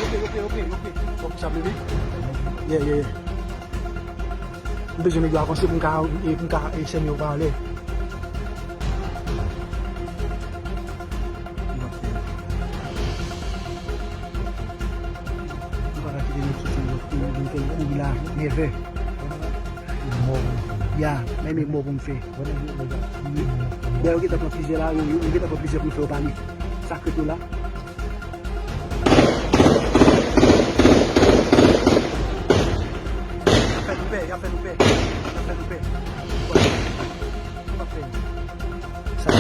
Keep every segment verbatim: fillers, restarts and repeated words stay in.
Ok, ok, ok, ok. Fòk sa, bebe. Yeah, yeah, yeah. M bezwen nèg yo avanse pou m ka, e, pou m ka, e, sène yo pa anlè. M pa ka kite nèg soti, m vin fè l kouri la, nèvè. Ya, men men mò pou m fè. Dèyè yo gentan pran plizyè la, yo, yo, yo gentan pran plizyè pou yo fè yo pale. Sa k ret yo la. Y ap fè nou pè, y ap fè nou pè, y ap fè nou pè. Bon. Y ap fè nou. Sa.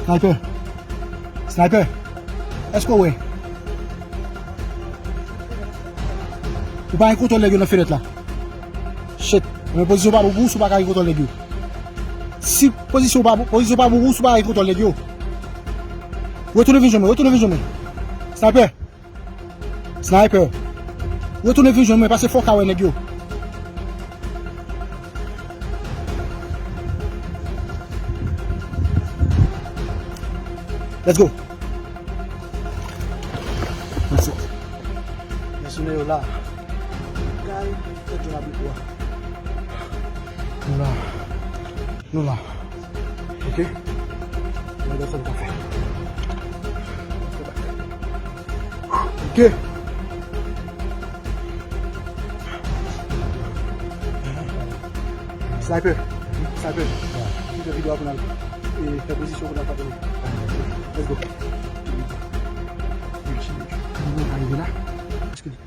Sniper. Sniper. Èske w wè? Ou pa gen kontwòl nèg yo nan fenèt la. Shit. Men pozisyon pa bon pou ou si w pa ka gen kontwòl nèg yo. Si pozisyon pa bon, pozisyon pa bon pou ou si w pa ka gen kontwòl nèg yo. Retounen vin jwenn mwen, retounen vin jwenn mwen. Sniper. Sniper. Retounen vin jwenn mwen, paske fò w ka wè nèg yo. Let's go. That's it. Mèsenè yo la. Kay, tèt yo la boukou a. Nou la. Nou la. Ok? Mwen gade sa m ka fè. Ok. Sniper. Sniper. Kite videyo a pou n al, e, fè pozisyon pou n al patwone. Let's go. Nou pa rive la.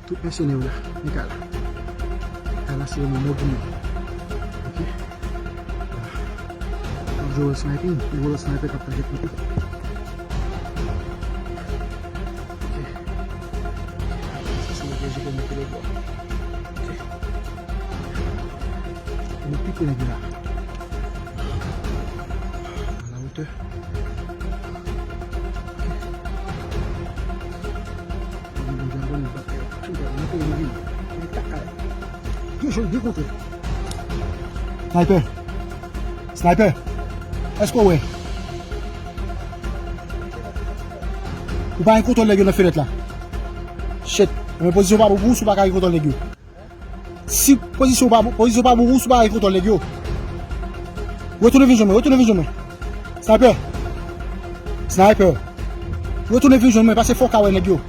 Tout mèsenè yo la. Men kay la. Kay la se yon mòg li. Ok. N ap jwe wòl sniping. Yon wòl sniper k ap target nou tou. Ok. Sa se yon pyeje pou mete lòt bò. Ok. Nou pi pre nèg yo la. A la wotè. Sniper. Sniper. Èske w wè? Ou pa gen kontwòl nèg yo nan fenèt la. Shit. Men pozisyon pa bon pou ou si w pa ka gen kontwòl nèg yo. Si pozisyon pa bon, pozisyon pa bon pou ou si w pa gen kontwòl nèg yo. Retounen vin jwenn mwen, retounen vin jwenn mwen. Sniper. Sniper. Retounen vin jwenn mwen, paske fò w ka wè nèg yo.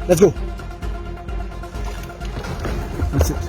Let's go. That's it.